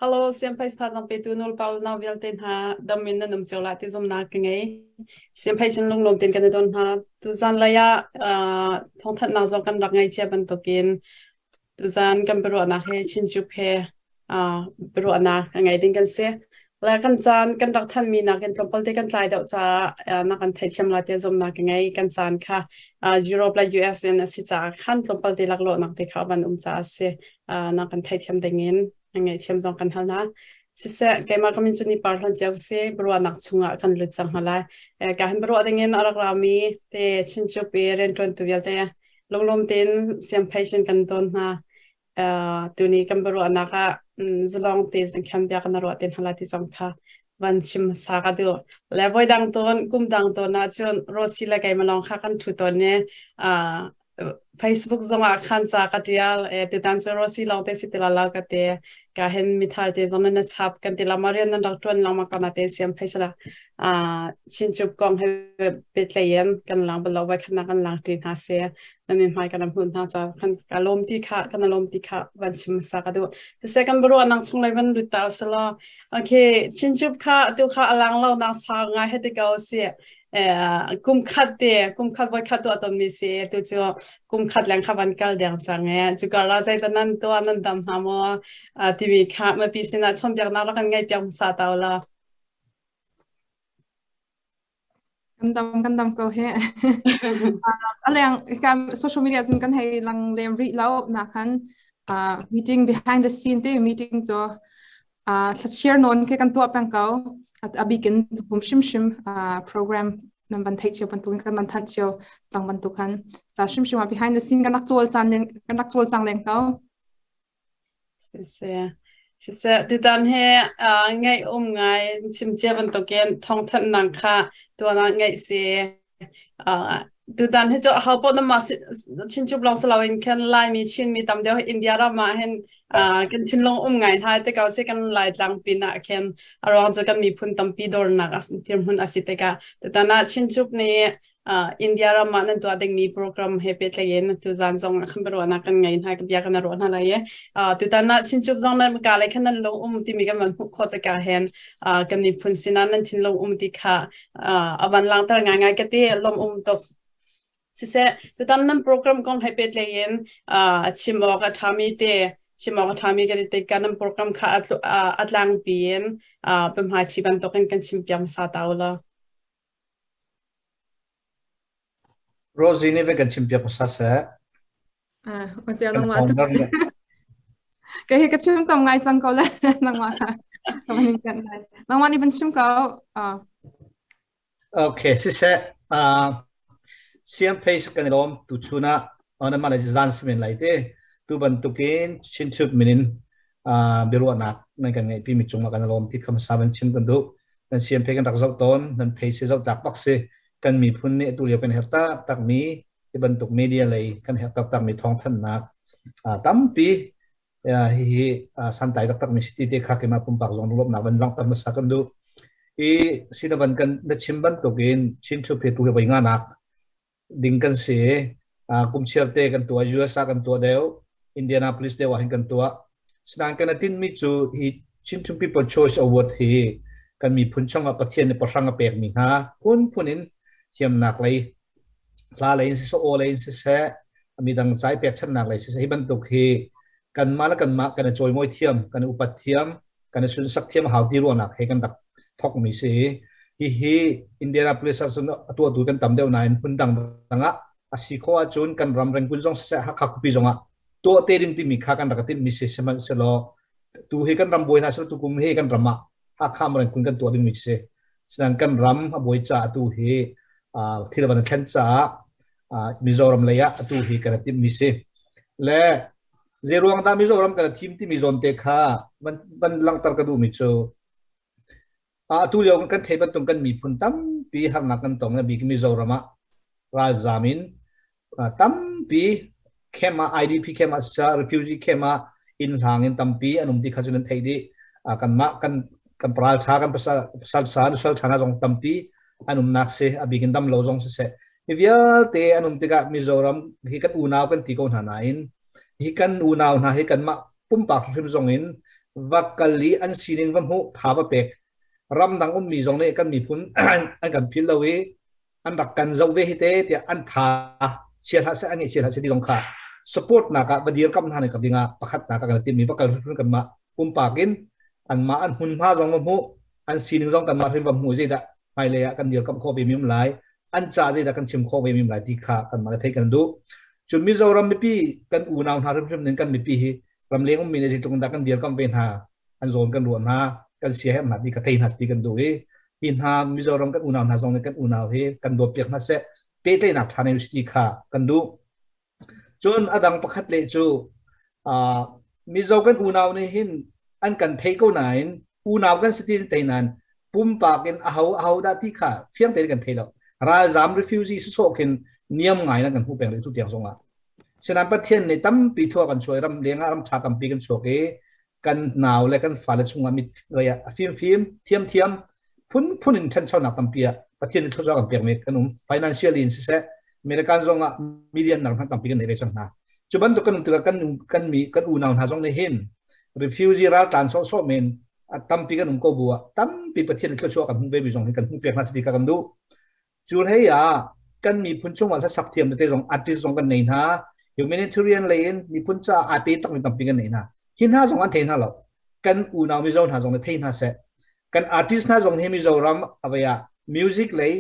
Hello, Siamphai thazaang petu nulepa unau vialte hna dam in nan um cio lai ti zumhnak ka ngei. Siamphai chin lunglawm tein kan i don hna. Tuzan lei ah thawngthanhnak zong kan rak ngei cia bantukin tuzan kan biaruahnak he Chinchup he biaruahnak a ngei ding kan si. Le kan caan kan rak thanmi nakin tlawmpal te kan tlai deuh caah na kan theihthiam lai tiah zumhnak ka ngei. Kan caan kha Europe le US in a si caah khan tlawmpal te laklawhnak te kha a van um caah a si. Na kan theihthiam dingin ngaihthiam zong kan hal hna. Siseh, keimah ka min cu ni par hlan cio si, biaruahnak chungah kan lut cang hna lai. Ka hin biaruah dingin a rak rami te Chinchup i rianṭuantu vialte lunglawm tein siamphei cun kan don hna. Tuni kan biaruahnak ah zalong te khan bia kan ruah te hna lai ti zong kha van chim hmasa ka duh. Le voi dang tawn, kum dang tawn ahcun Rosie le keimah lawng kha kan ṭhu tawn i Facebook zongah khan ca ka ṭial. Tutan cu Rosie lawng te si ti la lo ka ti. Ka hin mithar te zong nan chap kan ti lo ma rian nan rak ṭuan lengmang ko na te siam phei sala. Chinchup kong he pehtlaih in kan lang bal lo vai khat kan lang ṭi hna se. Na min hmai kan hmuh hna ca kan ka lawm ti kha kan lawm ti kha van chim hmasa ka duh. Siseh kan biaruahnak chung lei van lut ta usalaw. Okay, Chinchup kha tu kha alang lo nak sau ngai he ti ko si. Kum khat te kum khat voi khat tuah ton mi si tu cu kum khat leng kha van kal deng cang e cu kar ra zei nan tuah nan dam hna maw timi kha mipi sinah chawnhbiaknak rak kan ngaih piak hmasa ta la. Kan dam kan dam ko he. Aleng ka social media cun kan hei lang lem rih lo na khan meeting behind the scene te meeting cu thlachiar nawn khi kan tuah peng ko. A bikin pum hrimhrim program nan van theih cio bantukin kan van thanh cio cang bantuk khan ca hrimhrim ah behind the scene kan rak cawl caan kan rak cawl cang leng ko. Siseh. Siseh, tutan he ngaih um ngai chim cia bantukin thawngthanhnak kha tuan ah ngaih si. Tutan hi cu ahopaoh namah Chinchup lawng si loin khan Laimi Chinmi tam deuh India ram ah hin kan thinlung um ngai hna te ko si kan Laitlang pin ah khin a ruang cu kan miphun tampi dornak dirhmun a si tikah tutan ah Chinchup nih India ram ah nan tuah dingmi program he pehtlai in tuzan zong ah khan biaruahnak kan ngei hna bia kan ruah hna lai i tutan ah Chinchup zong nan ka le khan nan lung um timi kan van hmuh khawh tikah hin kan miphun sinah nan thinlung um ti kha a van langhter ngaingai ka ti lawm um tuk. Siseh, tutan nan program kong he pehtlai in chim awk a ṭhami te chim awk a ṭhami kan i tik nan program kha a tlangpi in biahmaiṭhi bantukin kan chim piak hmasa ta u law. Rosie nih vai kan chim piak hmasa seh. Ah, o nangmah tu. Ka hi ka chim tam ngai cang ko le nangmah kha. Ka van in kan lai. Nangmah nih van chim ko. Ah. Okay, siseh. Siam face kan i lawm tu chun ah ona ma le zan simen lai te tu bantukin Chinchup minin biaruahnak nan kan ngeih pi mi cungah kan lawm ti kham sa ban chim kan duh. Nan siam phe kan rak zoh tawn, nan phei si zoh tak bak si. Kan miphun nih tu lio kan herh tak tak mi ti bantuk media lei kan herh tak tak mi thawngthanhnak tampi hihi santai taktak mi si te kha keimah pumpak zong lawmhnak van langhter hmasa kan duh. I sinavan kan na chim bantukin Chin Thu Phe tu hi voi nga nak ding kan si. Kum chiar te kan tuah, US ah kan tuah deuh, Indianapolis deuh ah hin kan tuah. Sinain kan atin mi cu hi Chin Thu People Choice Award hi kan miphun chungah Pathian nih pahrang a pek mi hna phun phun in thiamnak lei hla lei in siseh, aw lei in siseh, midang cai pekchanhnak lei siseh, hi bantuk hi kanmah le kanmah kan i cawimawi thiam, kan i upat thiam, kan i sunsak thiam a hau ti ruahnak he kan rak thokmi si. Hihi Indianapolis ah cun a tuahtu kan tam deuh nain hmun dang dang ah a si khawh ahcun kan ram Rangoon zong siseh, Hakha khuapi zong ah tuah te ding timi kha kan rak i timhmi si. Sihmanhsehlaw tu hi kan ram buai hna seh, tukum hi kan ram ah Hakha Rangoon kan tuah dingmi si. Sinain kan ram a buai caah atu hi thil van a thlen caah Mizoram lei ah atu hi kan i timhmi si. Le zeiruang dah Mizoram kan i thim timi zawn te kha van, van langhter ka duhmi cu atu lio kan thei bantuk kan miphun tampi harnak kan tong bik Mizoram ah ralzam in tampi camp ah IDP camp ah siseh refugee camp ah inn hlang in tampi an um ti kha cu nan theih dih. Kanmah kan kan paral tha kan pasal pasal sa nusal tha na zong tampi an umnak si a bik in dam lo zong siseh mi vialte an um tikah Mizoram hi kan unau kan ti ko hna nain hi kan unau hna hi kanmah pumpak hrim zong in Va kal i an sining va hmuh tha va pek ramdang ummi zong nih kan miphun an kan phil lo i an rak kan zoh ve hi te tiah an tha chia hlah seh an ngeih chia hlah seh ti zong kha support nak ah va dirkamh hna ka ding ah pakhat nak ah kan timmi va kal hrim kan mah pumpak in anmah an hmunhma zong va hmuh an sining zong kanmah hrim va hmuh zeidah hmailei ah kan dirkamh khawh ve mi um lai an ca zeidah kan chim khawh ve mi um lai ti kha kanmah le thei kan duh. Cun Mizoram mipi kan unau hna hrimhrim ning kan mipi hi ramleng ummi nih zeitluk in dah kan dirkamh ve hna an zawn kan ruah hna kan siaherh hna ti ka thei hna ti kan duh i hi hna Mizoram kan unau hna zong nih kan unau hi kan dawtpiak hna seh pehtlaihnak ṭha nei ti kha kan duh. Cun a dang pakhat le cu Mizo kan unau nih hin an kan thei ko nain unau kan si ti thei nain pumpak in aho aho dah ti kha fiang tein kan thei lo. Ralzam refugee sawsawh khin niam ngai na kan hmuh peng rih tu tiang zongah. Sinain Pathian nih tampi thua kan chuai ram lengah ram ṭha tampi kan chuak i kan nau le kan fale chungah mit a fimfim thiamthiam phunphun in ṭhanchonak tampi ah Pathian nih thluachuah kan pekmi kan um. Financially in siseh American zong ah million nak hmanh tampi kan nei ve cang hna. Cu bantuk kan um tikah kan kan mi kan unau hna zong nih hin refugee raltlan sawhsawh men tampi kan um ko bu ah tampi Pathian nih thluachuah kan hmuh ve mi zong hi kan hmuh piak hna si ka kan duh. Cu hlei ah kan miphun chungah hlasak thiam tete zong artist zong kan nei hna. Humanitarian lei in miphun caah aa pe takmi tampi kan nei hna. Hi hna zong an thei hna lo. Kan unau Mizo hna zong nih thei hna seh. Kan artist hna zong hi Mizoram avei ah music lei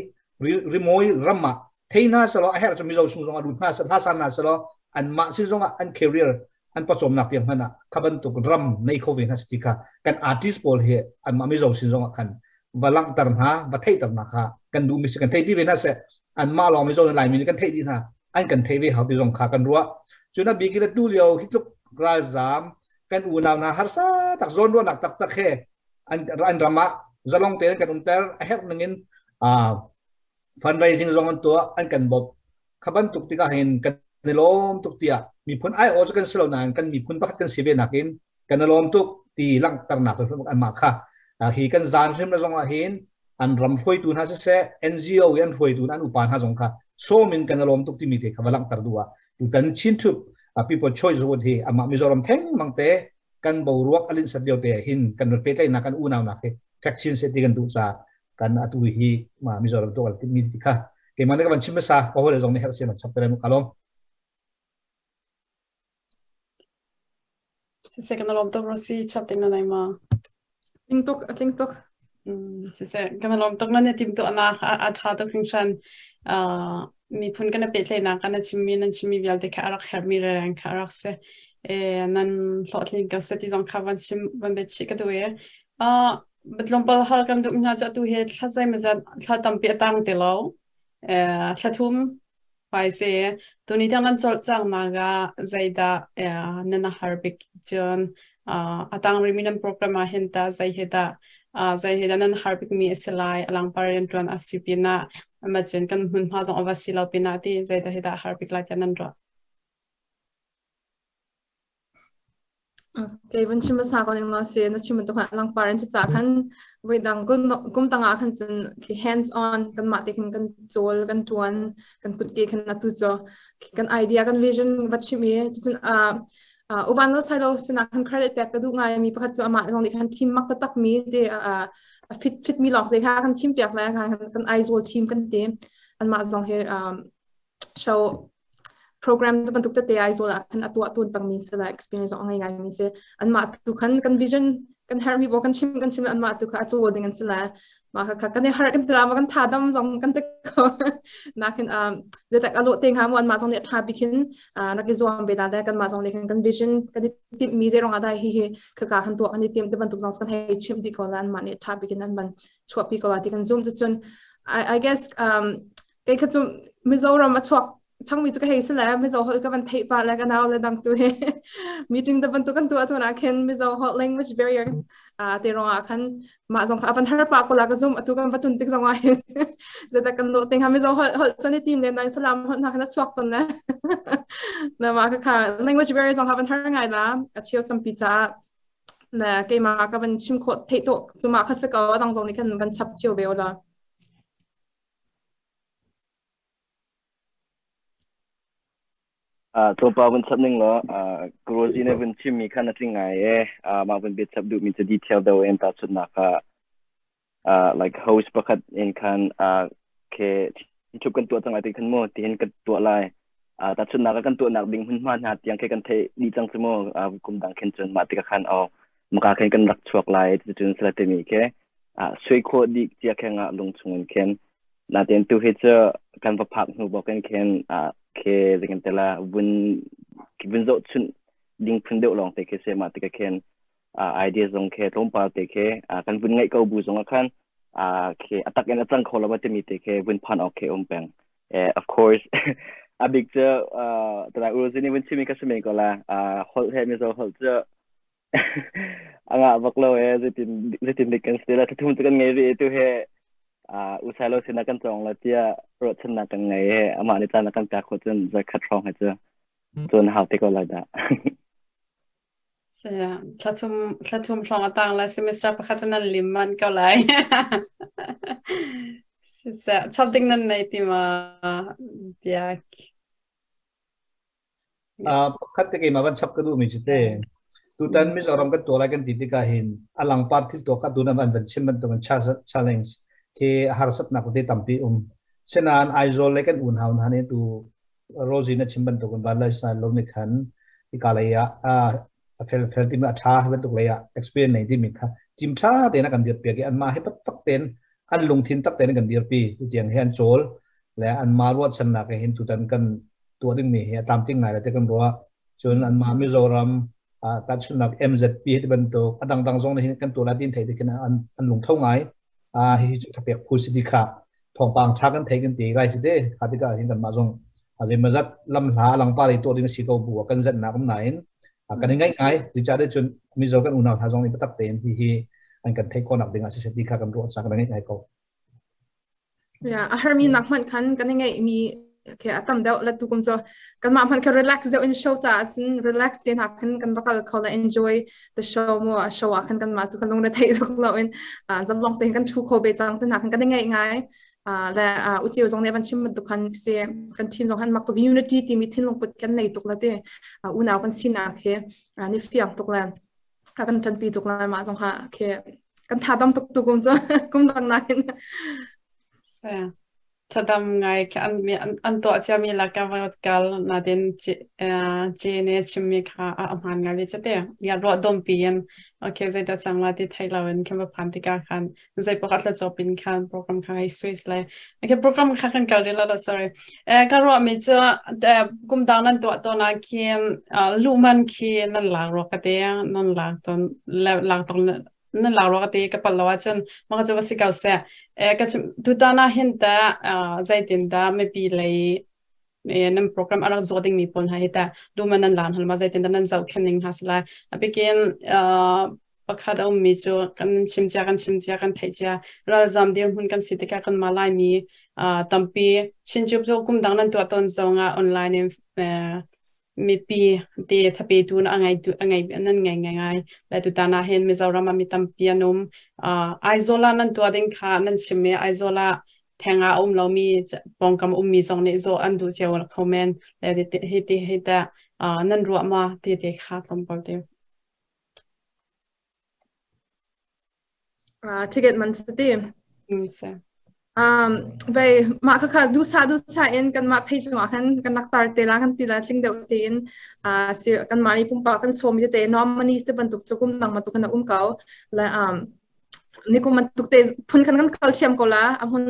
rimawi ram ah thei hna selaw a herh cu Mizo chung zong ah lut hna seh hla sa hna selaw anmah sin zong ah an career an pawcawmnak tiang hmanh ah kha bantuk ram nei kho ve hna si ti kha kan artist pawl hi anmah Mizo sin zong ah khan va langhter hna va theihter hna kha kan duhmi si kan theihpi ve hna seh. Anmah lawng Mizo le Laimi nih kan theih dih hna an kan theih ve hau ti zong kha kan ruah. Cun a bik in atu lio hi tluk ralzaam kan unau hna harsa tak zawnruahnak taktak he an an ram ah zalong tein kan umter a herh ning in fundraising zong an tuah an kan bawmh. Kha bantuk tikah hin kan i lawm tuk tiah miphun ai aw cu kan si lo nain kan miphun pakhat kan si ve nakin kan i lawm tuk ti langhternak anmah kha hi kan zan hrim le zong ah hin an ram hruaitu hna siseh NGO i an hruaitu an upa hna zong kha sawm in kan i lawm tuk timi te kha va langhter duh ah tutan Chin Thup People Choice Award hi amah Mizoram theng mang te kan boruak alin sat lio te hin kan rat pehtlaihnak kan unau nak hi fek chin se ti kan duh ca kan atu hi ma Mizoram to kal mi ti kha keimah ne ka van chim hmasa ka hawile zong nih herh siam an chap te ka lawm. Siseh kan lawm tuk Rosie chap ding na nei ma? Tling tuk a tling tuk. Siseh kan lawm tuk nan i timhtuahnak a ṭha tuk hringhran. Miphun kan i pehtlaihnak kan i chimmi nan chimmi vialte kha a rak herhmi reng kha a rak si. Nan hlawhtlin ko seh ti zong kha van chim van biachih ka duh i. Tlawmpal hal kan duh hna cu atu hi thla zeimawzat thla tampi a tang ti lo. Thla thum Paise, tuni tiang nan cawlcanghnak ah zeidah nan har bik? Cun a tang rihmi nan program ah hin tah zei hi dah zei hi dah nan har bikmi a si lai? A langpar rianṭuan a si pinah mah cun kan hmunhma zong a va si lo pinah ti zeidah hi dah har bik lai tiah nan ruah? Okay, vun chim hmasa ko ning law si na chim bantuk khan langpar in ca khan voi dang kum tang ah khan cun khi hands on kan mah te khin kan cawl kan tuan kan kut ke khan atu cho kan idea kan vision va chim i cun uvan lo sai lo sinak khan credit pek ka duh ngai mi pakhat cu amah zong nih khan team mak taktak mi te a fit fit mi lawng te kha kan team piak lai khan kan Aizawl team kan te anmah zong hi show program bantuk tete Aizawl ah khan a tuah tawn pangmi si la experience zong a ngei ngaimi si. Anmah tu khan kan vision kan herhmi pawl kan chim anmah tu kha a cawl ding an si la mah kha kan i harh kan tila ma kan tha dam zong kan te ko nakin zetak alo te nga mu anmah zong nih a tha bikin rak i zuam ve la le kanmah zong nih khan kan vision kan i timh mi zei rong ah dah hi hi khaka kan tuah kan i tim te bantuk zong kan hei chim ti ko la anmah nih tha bikin an ban chuahpi ko la ti kan zum tu cun I guess kei kha cu Mizoram a chuak ṭhangmi cu ka hei si le Mizo holh ka van theih pah le ka nau le dang tu he meeting te bantuk kan tuah tuan ah khin Mizo holh language barrier te rong ah khan mah zong kha a van har pah ko la ka zum atu kan va tun tik zong ah hin zeta kan lo ting ha Mizo holh holh chan i tim le nai Falam holh hna khan a chuak ton le na mah kha kha language barrier zong ha van har ngai la a cheu tampi caah na keimah ka van chim khawh theih to cu mah kha si ko adang zong nih khan van chap cio ve la. Tlawmpal vun chap ning law Kurozi nih vun chimmi kha na tling ngai e. Mah vun biachap duhmi cu detail deuh in tahchunhnak ah like host pakhat in khan ke thup kan tuah cang lai ti khan mu tihin kan tuah lai. Tahchunhnak ah kan tuahnak ding hmunhma hna tiang khi kan theih dih cang cu mu. Kum dang khin cun mah tikah khan oh maka khin kan rak chuak lai ti cun sala timi khi sui khawh dih cia kheng ah lung chung in khin. Natin tu hi cu kan va phak hnu bawk in khin khi zeikan te la vun vun zoh chunh ding phun deuh lawng te khi se mah tikah khin idea zong khi tlawmpal te khi kan vun ngaih ko bu zong ah khan khi a tak in a cang kho lo timi te khi vun phan awk khi um peng. Of course, a bik cu tala uruzi nih vun chimi ka si men ko la. Holh he Mizo holh cu a ngah bak lo e. Zeitin zeitin dik kan si la. Thathum cu kan ngei rih tu he usai lo sinah kan cawng la tiah ruahchannak kan ngei he amah nih caan a kan pek khawh cun zarkhat hrawng he cu cun hau te ko lai dah. Thla thum hrawng a tang lai, semester pakhat cu nan lim man ko lai. Siseh, chap ding nan nei ti ma biak? Pakhat te keimah van chap ka duhmi cu te tutan Mizoram kan tuah lai kan ti tikah hin a langpar thil tuah kha tun an van chim bantukin challenge khi harsatnak te tampi um. Senain Aizawl le kan unau hna nih tu Rosie na chim bantukin van lai sai lo nih khan hika lei ah a fel fel timi a ṭha bantuk lei ah experience nei timi kha team ṭha tein a kan dirpiak i anmah hi tak tein an lungthin tak tein kan dirpi. Tu tiang hi an cawl le anmah ruahchannak he hin tutan kan tuah dingmi hi a tlamtling ngai le te kan ruah. Cun anmah Mizoram tahchunhnak MZP ti bantuk a dangdang zong nih hin kan tuah lai tin thei te khin an lungtho ngai. Hihi cu thapek phu si ti kha thawngpang ṭha kan thei kan ti lai cu te. Kha tikah hin kanmah zong zeimawzat lamhla langpar i tuah ding a si ko bu ah kan zenhnak um nain kan i ngaih ngai. Zeicahtiah cun Mizo kan unau hna zong nih biatak tein hihi an kan theih khawhnak ding ah siseh ti kha kan ruah caah kan i ngaih ngai ko. Yeah, a harmi nak hmanh khan kan i ngeihmi khi a tam deuh. La tu kum cu kanmah hmanh kha relax deuh in show caah cun relax te hna khan kan va kal kho la, enjoy the show mu. A show ah khan kanmah cu kan lungre theih tuk lo in zamlong te kan thu kho be cang te hna khan kan i ngeih ngai. Le uchiu zong nih van chim bantuk khan si, kan team zong han mak tuk unity timi thinlung put kan nei tuk la te, unau kan sinak he ni fiang tuk le kan ṭanpi tuk lai. Mah zong ha khi kan tha dam tuk tu kum cu kum dang nakin. Thadam ngai an tuah ciami lak ah va kal natin ce ne chimmi kha a hmaan ngai ve te ya ruah dompi in okay zeidah cang la ti thei lo in khan va phan tikah khan zei pakhat la chop in khan program kha hei switch lai. Okay, program kha kan kal rih lo, sorry. Ka ruah mi cu kum dang nan tuah tawn ah khin luhman khi nan lak rua ka te, nan lak ton lak ton nan lak rua ka te, ka pal lo ahcun mah cu va si ko seh. Ka chim tutan ah hin ta zeitin dah mipi lei nan program a rak zawh dingmi pawl hna hi tah luman nan lan hal ma, zeitin dah nan zohkhenh ning hna si lai? A bikin pakhat a ummi cu kan chim cia, kan chim cia, kan theih cia, ralzam dirhmun kan si tikah kanmah Laimi tampi Chinchup cu kum dang nan tuah tawn zongah online in mipi te thapetu na ngai a ngai nan ngai ngai ngai le tutan ah hin Mizoram ah mi tampi an um. Aizawl ah nan tuah ding kha nan chim i Aizawl ah theng ah a um lomi pawngkam ummi zong nih zawh an duh cio kho men le hi ti hi tah nan ruah ma ti te kha tlawmpal te. Ticket man cu ti. Vei mah kha kha dusa dusa in kanmah page cungah khan kan rak tar te la, kan ti la tling deuh tein si. Kanmah nih pumpak kan sawm te nominees te bantuk cu kum dang bantuk khan a um ko le nikum bantuk te phun khan kan kal thiam ko la. A hmun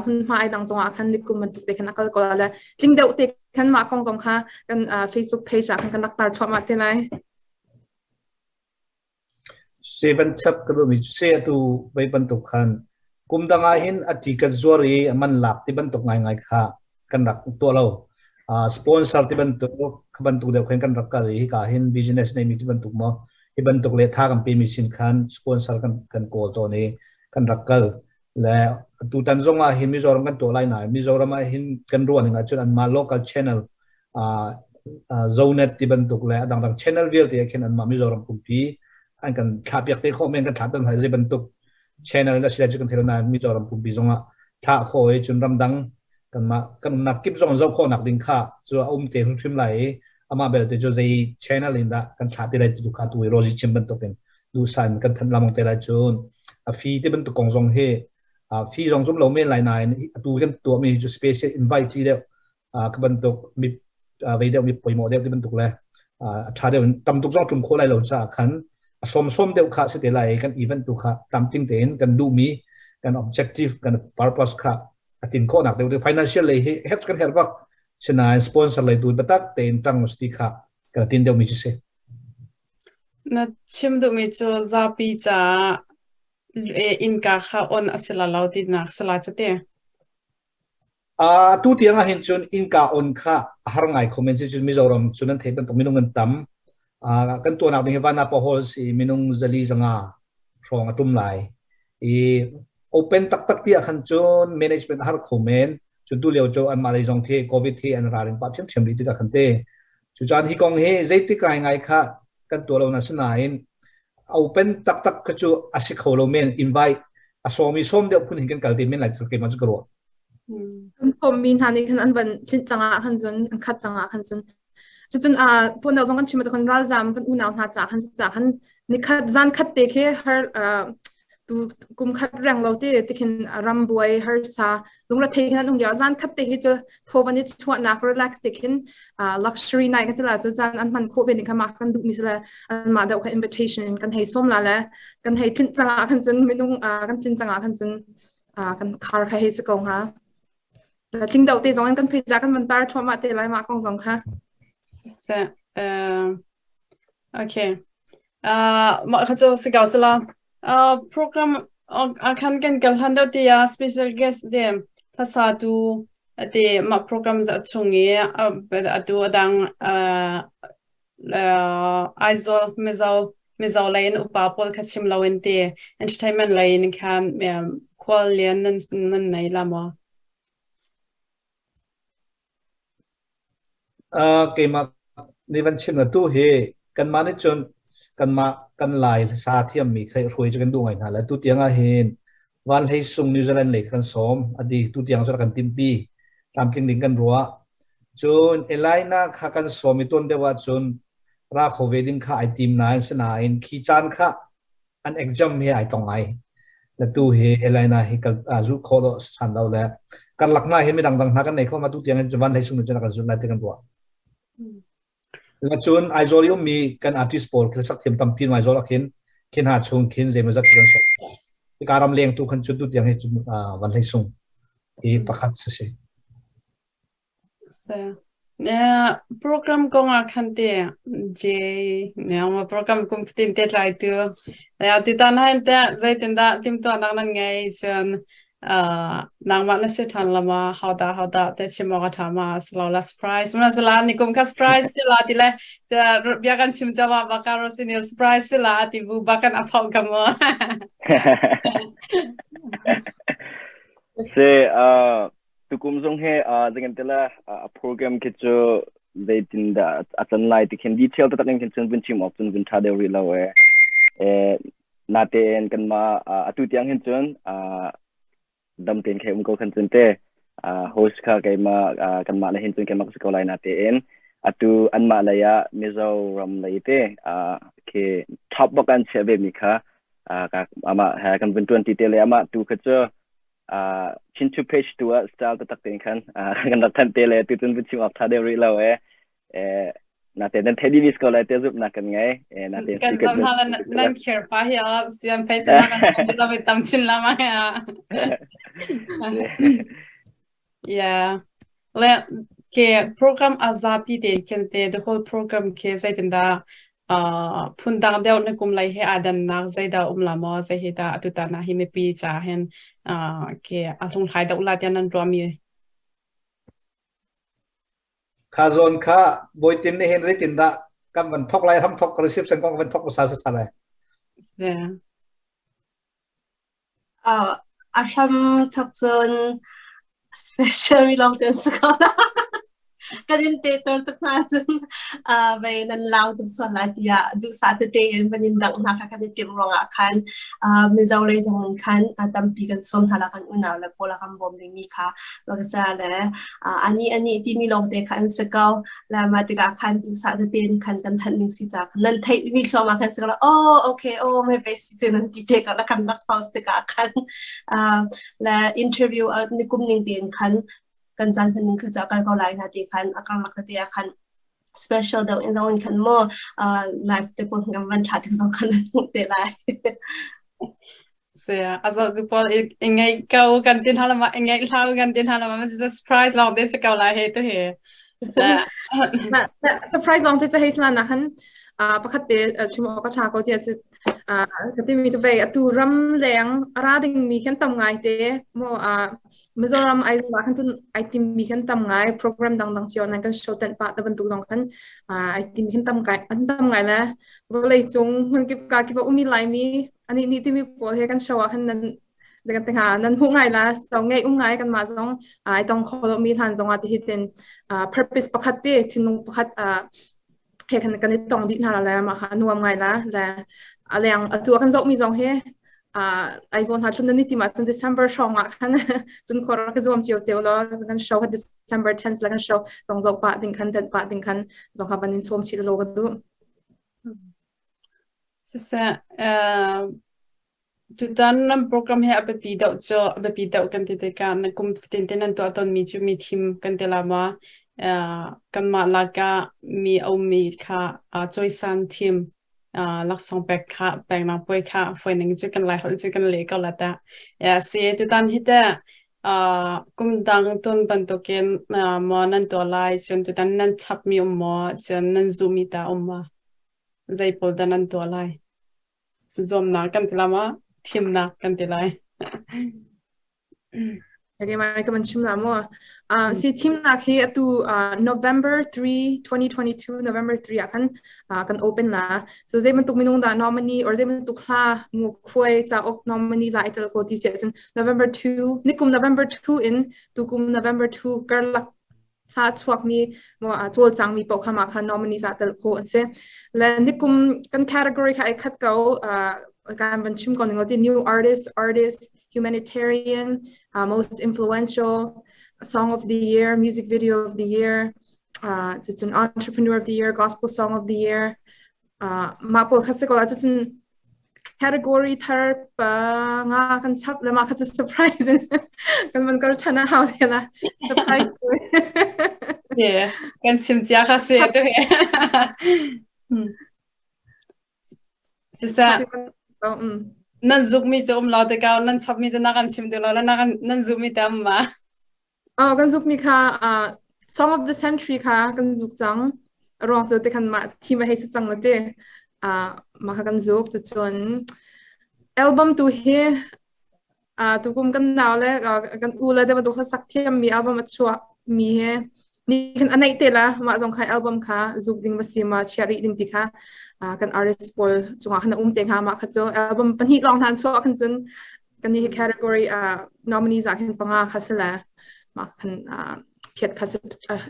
hmun hma ai dang zongah khan nikum bantuk te khan a kal ko la le tling deuh te khan mah kong zong kha kan Facebook page ah khan kan rak tar thluahmah te lai. Seven chap ka duhmi cu se atu vei bantuk khan kum dang ah hin a ṭi kan zuar i a man lak ti bantuk ngaingai kha kan rak tuah lo. Sponsor ti bantuk kha bantuk deuh khan kan rak kal i hika hin business neimi ti bantuk maw hi bantuk le tha kan pemi sin khan sponsor kan kawl tawn i kan rak kal. Le tutan zong ah hin Mizoram kan tuah lai nain Mizoram ah hin kan ruah ning ahcun anmah local channel Zonet ti bantuk le a dangdang channel vialte ah khin anmah Mizoram pumpi an kan thlah piak te khawh men, kan thlah tan hai zei bantuk channel na sila cu kan thei nain Mizoram pumpi zong ah thlah khawh i cun ramdang. Kanmah kan umnak kip zong zoh khawhnak ding kha cu a um te hrimhrim lai i amah belte cu zei channel in dah kan thlah ti lai ti tu kha tu i Rosie chim bantukin duhsah in kan thanh lamang te lai. Cun a fee ti bantuk kong zong hi fee zong zum lo men lai nain atu kan tuahmi cu special invite ci deuh ka bantuk mi vei deuh mi poimawh deuh ti bantuk le a ṭha deuh in tam tuk zong tlum khawh lai lo caah khan a sawm deuh kha si te lai. Kan event tu kha tlamtling tein kan duhmi kan objective, kan purpose kha a tin khawhnak deuh. Financial lei hi herh kan herh bak, sinain sponsor lei tu biatak tein ṭang ti kha kan tin deuh mi cu si. Na chim duhmi cu zapi caah innka kha on a si la lo tinak si la cu te. Tu tiang ah hin cun innka on kha a har ngai kho men. Cun Mizoram cu nan theih bantuk minung an tam. Kan tuahnak ding hi Vanapa Hall si, minung 400 hrawng a tum lai i open taktak ti ah khan cun management a har kho men. Cun tu lio cu anmah lei zong khi COVID hi an ralring pah ṭhiamṭhiam rih tikah khan te. Cucaan hi kong hi zeitik ngai ngai kha kan tuah lo na sinain open taktak kha cu a si kho lo men. Invite a sawm i sawm deuh phun hin kan kal te men lai keimah cu ka ruah. Kan phommi hna nih khan an van tlinh cangah khan cun an khat cangah khan cun cucun a phone zong kan chim khan ralzam kan unau hna ca khan ca khan nikhat zan khat te khi har tu kum khat reng lo ti tikhin ram buai harsa lungre thei khan um lio zan khat te hi chu thovan i chuahnak relax te khin luxury night kan tila chu chan an hman kho ve ni kha ma kan duh mi sala an ma deuh kha invitation kan hei som la le kan hei tlin changa khan chun minung kan tlin changa khan chun kan khar kha hei se ko ha tling deuh te zong kan phei ja kan man tar thoma te lai ma kong zong kha. Se okay, mah kha cu si ko sala. Program khan kan kal hlan deuh tiah special guest te hlasa tu te mah program za chung i atu adang Aizawl Mizo Mizo lei in upa pawl kha chim lo in te entertainment lei in khan khual lian nan nan nei la maw? Keimah nih van chim na tu hi kanmah nih cun kanmah kan Lai hlasa thiammi kha hruai cu kan duh ngai hna le tu tiang ah hin Van Hlei Sung New Zealand lei kan sawm adi tu tiang cu kan timpi tlamtling ding kan ruah. Cun Elaina kha kan sawm i tuan deuh ahcun ra kho ve ding kha ai tim nain, sinain khi caan kha an exam hi ai tong ai le tu hi Elena hi kal zu kho do san lo le kan lak na hi mi dang dang hna kan nei kho ma. Tu tiang in Van Hlei Sung cun kan zun lai ti kan ruah. La cun Aizawl i ummi kan artist pawl khi sak thiam tampi Aizawl ah khin khin ha chung khin zeimawzat kan sok ka ram leng tu khan cun tu tiang hi Van Hlei Sung hi pakhat si. Program kong ah khan te J ne program kum fatin te tlai tu ya tutan han te zeitindah timtuahnak nan ngei? Cun nangmah na si ṭhan lama hauda hauda te chim awk a ṭha ma silo la surprise ma sila ni kum kha surprise ti la ti le bia kan chim chawa baka ro senior surprise si la ti bu bakan a phau ka mo. Se tukum zong he zeikan tila a program khi cu zeitin dah a can lai ti khin detail taktak in khin cun vun chim awk cun vun ṭha deuh rih lo e. Natein kanmah atu tiang hin cun dam tein khe um ko khan cun te host kha keimah kanmah le hin cun keimah ka si ko lai. Natein atu anmah lei ah Mizoram lei te khi top bak an chiah ve mi kha amah he kan vun ṭuan ti te le amah tu kha cu Chin to page tu ah style taktak tein khan kan rak thanh te le tu cun vun chim awk tha deuh rih lo e. Na te nan thei dih ko lai te zup na kan ngai e na te. Kan zam hala nan kher pa hi a siam phei sa na kan la tam chin la ma ya. Yeah, le ke program azapi te khen te the whole program ke zaitin da phun dang deuh na kum lai he adan nak zaida um la mo zai he da atu ta na hi mi pi cha hen ke a hlung hlai deuh la tian nan ruami? Kha zawn kha Bawitin nih hin zeitin dah kan van thok lai, ram thok reception kong van thok hmasa sa lai. Yeah. A hram thok cun special mi lawng te an si ko. Kan Kan in te tor tuk hna cun vei nan lau tuk sual lai tiah duhsah tete in van in dangh hna kha kan i timh ruangah khan Mizo lei zong in khan tampi kan sawm hna la, kan unau le pawl a kan bawm dingmi kha makasa le ani ani timi lawngte kha an si ko. La mah tikah khan duhsah tete in khan kan thanh ding si ca nan theih mi thluahmah khan si ko la, oh okay, oh mai pe si cu nan ti te ko la, kan rak post tikah khan le interview nikum ning tein khan kan caan hman ning kha cu a kal ko lai na ti khan a karlak tete ah khan special deuh in zong in khan maw live te pawl kan van thlah tik zong khan hmuh te lai. Se a zo tu pawl i ngai ko kan tin halama i ngai hlau kan tin halama man surprise long te se ko lai he to he. Surprise long te cha hei sla na khan pakhat te chim awk a tha ko ti ka timi cu vei atu ram leng a ra dingmi khan tam ngai te mo Mizoram Aizawl ah khan cun ai timmi khan tam ngai, program dangdang cio nan kan show tenh pah te bantuk zong khan ai timi khan tam ngai an tam ngai le vawlei cung hmunkip ka kip a umi Laimi ani ni timi pawl he kan show ah khan nan zakan te nga nan hmuh ngai la. So ngei um ngai kan mah zong ai tong kho lo mi hlan zong ah ti hi ten purpose pakhat te thinlung pakhat he kan kan i tong dih hna la, mah kha nuam ngai la. Le a leng atu kan zoh mi zong hi Aizawl hna tlun ni ti ma cun December hrawng ah khan cun khor ka zuam cio te lo kan show kha December 10 la kan show zong zoh pa ding khan tet pa ding khan zong kha banin som chi lo ka du. Siseh, tutan nan program hi a biapi deuh cu a biapi deuh kan ti tikah na kum fatin te nan tuah tawnmi cu mi thim kan ti la maw? Kanmah lakah mi a ummi kha cawisan thim laksawng pek kha peknak puai kha fawining cu kan Laiholh cu kan leh ko la tah. Si tutan hi teh kum dang tun bantukin maw nan tuah lai, cun tutan nan chapmi um maw, cun nan zuhmi ta um maw? Zei pawl dah nan tuah lai? Zuamnak kan ti la maw? Thimnak kan ti lai. Okay, ka man chim la mu. Si thimnak hi atu November 3, 2022, November 3 ah khan kan open la. So zei bantuk minung dah nominee or zei bantuk hla mu khuai cauk nominee za itel ko ti si ahcun November 2, nikum November 2 in tukum November 2 karlak hla chuakmi cawlcangmi paoh kha mah kha nominees ah tel khawh an si. Le nikum kan category kha ai khat ko, kan van chim ko ning ti new artist, artist, humanitarian, most influential, song of the year, music video of the year, cun entrepreneur of the year, gospel song of the year. Mah pawl kha si ko la, cun category thar pa nga kan chap le mah kha cu surprise in kan van kal ṭhan a hau te la, surprise. Yeah, kan chim cia kha si tu he. Sisa nan zuk mi cu um lo te kau nan chap mi cu na kan chim tu lo la, na kan nan zuk mi te um ma? Oh, kan zuk mi kha Song of the Century kha kan zuk cang. Ruang cu te khan mah thim a hei si cang la te. Mah kha kan zuk tu cun album tu hi tukum kan nau le kan u le te bantuk hlasak thiam mi album a chuah mi he ni khan a neih te la, mah zong kha album kha zuk ding va si ma chia rih ding ti kha kan artist pawl cungah khan a um te hnga. Mah kha cu album pahnih lawng hna an chuah khan cun kan ni hi category nominees ah khin panga kha si le mah khan phiat kha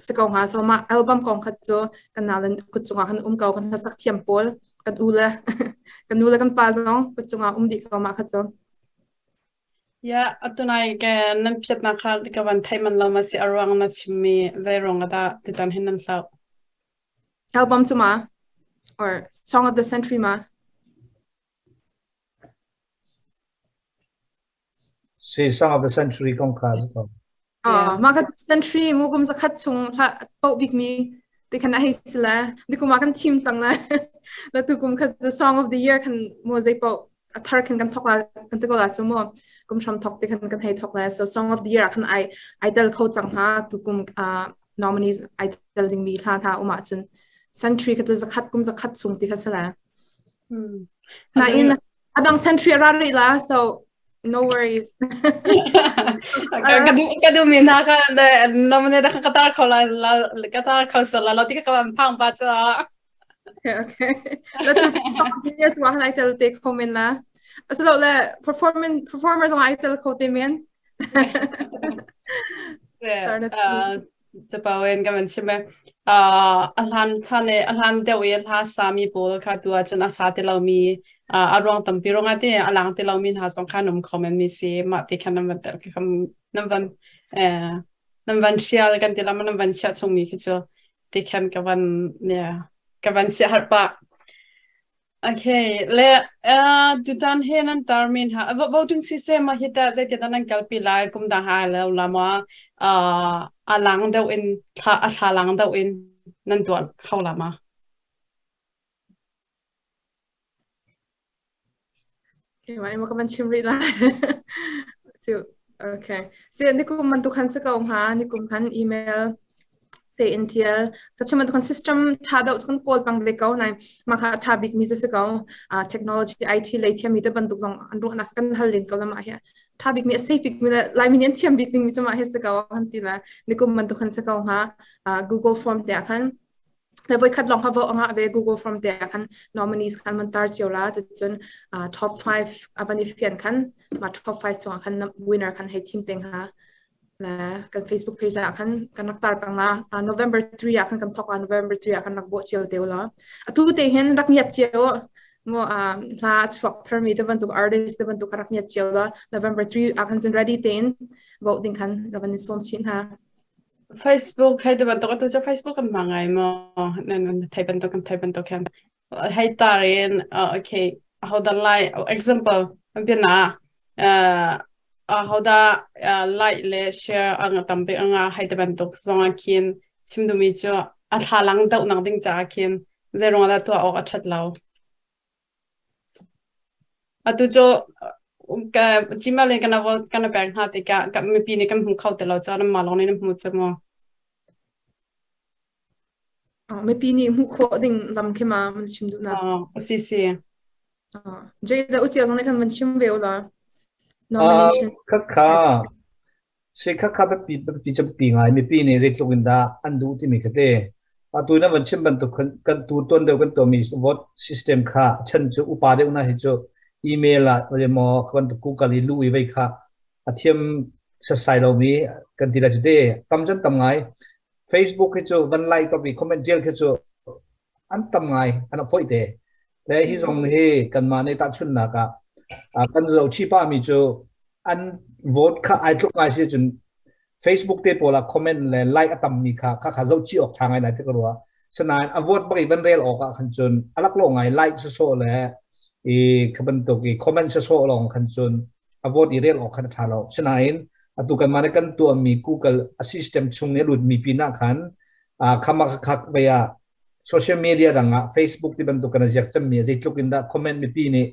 si ko hnga. So mah album kong kha cu kan nalan kut cungah khan um ko, kan hlasak thiam pawl, kan u le kan nu le kan pa zong kut cungah um dih ko mah kha cu. Ya, atunai ke nan phiatnak kha ka van thei man lo ma si, aruang na chimmi zei ruang dah tutan hin nan hloh? Album cu ma or Song of the Century ma? Si Song of the Century kong kha cu ko. Ah, mah kha century mu kum zakhat chung hla poh bikmi ti khan a hei si le ni kum ah kan thim cang le la tu kum kha the Song of the Year khan mo zei poh a thar khan kan thok la kan ti ko la chu mo kum hram thok ti khan kan hei thok le. So Song of the Year ah khan ai ai tel kho cang ha tu kum nominees ai tel ding mi hla hna um ah cun century kha zakhat kum zakhat chung ti kha si le. Nain adang century a ra rih la, so no worries. Ka duh mi hna kha nominate ka tar kho la, ka tar kho so la lo ti ka kan phang pa cha. Okay. La tu year tu ah ai tel te kho men la. Asilo le performance performer zong ai tel kho te men. Capo in kan van chim e. A hlan chan e a hlan deuh i hla sami pawl kha tu ahcun a sa ti lomi a ruang tampi ruangah te a lang ti lomi hna zong kha an um kho men mi si. Mah ti khan nan van tel khi kham nan van eh nan van hrial kan ti lam nan van chiah chungmi khi cu ti khan ka van yeah ka van sia harh pah. Okay, le tutan he nan tar min ha voting system ah hi ta zeitin dah nan kalpi lai kum dang ha lo la ma a lang deuh in thla a thla lang deuh in nan tuah kho la ma? Okay, mah ni ka van chim rih lai. Cu okay. Si nikum man tu khan si ko hnga nikum khan email te in tial ka chim kan system tha deuh kan kawl pang ve ko nai ma kha tha bik mi si ko technology IT lei thiam mi te bantuk zong an ruah nak kan hal len ko la ma hi tha bik mi a safe bik mi lai mi an thiam bik ding mi chuma hi si ko kan ti la nikum man tu khan si ko hnga Google form te khan le voi khat lawng kha vote anga ve Google form te khan nominees khan man tar cio la cun top 5 avan i fian khan ma top 5 chungah khan winner khan hei thim teng ha le kan Facebook page ah khan kan rak tar pang la November 3 ah khan kan thok la November 3 ah khan rak bo cio te la atu te hin rak ngiat cio mo hla chuak thar mi te bantuk artist te bantuk rak ngiat cio la November 3 ah khan cun ready tein vote ding khan ka van som chin ha. Facebook hei te bantuk atu cu Facebook kan hmang ngai maw nan thei bantuk kan thei bantuk khan hei tar in okay ahodah lai example biana ahodah like le share anga tampi anga hei te bantuk zong ah khin chim duhmi cu a thlalang doh nak ding caah khin zei ruangah dah tuah awk a ṭhat lo. Atu cu ka Gmail in kana kana pek hna tikah ka mipi nih kan hmu kho ti lo caah nanmah lawng nih nan hmu cu mu. Mipi nih hmuh khawh ding lam khi ma man chim duh na. Si si. Jay da ucia zong nih khan man chim ve ula. Nomination. Kha kha Si kha kha biapi biapi campi ngai mipi nih zeitluk in dah an duh timi kha te. Atu na van chim bantuk khan kan tu tuan deuh kan tuahmi vote system kha a chan cu upa deuh na hi cu email ah maw kha bantuk Google i luh i vei kha a thiam sasai lomi kan ti lai cu te. Tam cun tam ngai. Facebook hi cu van like top i comment jail khi cu an tam ngai an foih te. Le hi zong hi kanmah nih tahchunhnak ah kan zohchih pahmi cu an vote kha ai tluk ngai si cun Facebook te pawl ah comment le like a tammi kha kha kha zohchih awk ṭha ngai lai ti ka ruah. Sinain a vote bak i van rel awk ah khan cun a laklawh ngai like sawsawh le i kha bantuk i comment sawsawh lawng khan cun a vote i rel awk khan a ṭha lo. Sinain atu kanmah nih kan tuahmi Google a system chung i a lutmi pinah khan khama khak vei ah social media dang ah Facebook ti bantuk kan ziak cemmi zeitluk in dah comment mipi nih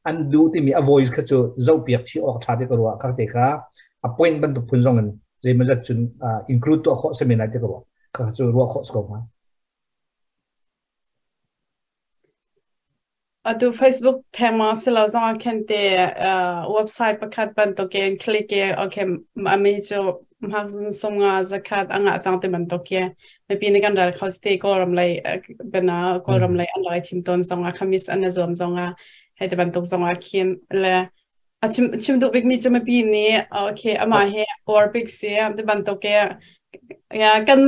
an duh timi a voice kha cu zohpiak chih awk ṭha ti ka ruah kha te kha a point bantuk phun zong in zeimawzat cun include tuah khawh semi lai ti ka ruah kha cu ruah khawh si ko hnga. Atu Facebook thengmang si lo zong ah khin te website pakhat bantukin click i okay mi cu hmak sumnga zakhat a ngah cang ti bantuk khi mipi nih kan ral kho si ti Kawlram lei bana Kawlram lei an rak i thim tawn zong ah khamis an i zuam zong ah hei ti bantuk zong ah khin le a chim chim duh bikmi cu mipi nih okay amah hi uar bik si ti bantuk i ya kan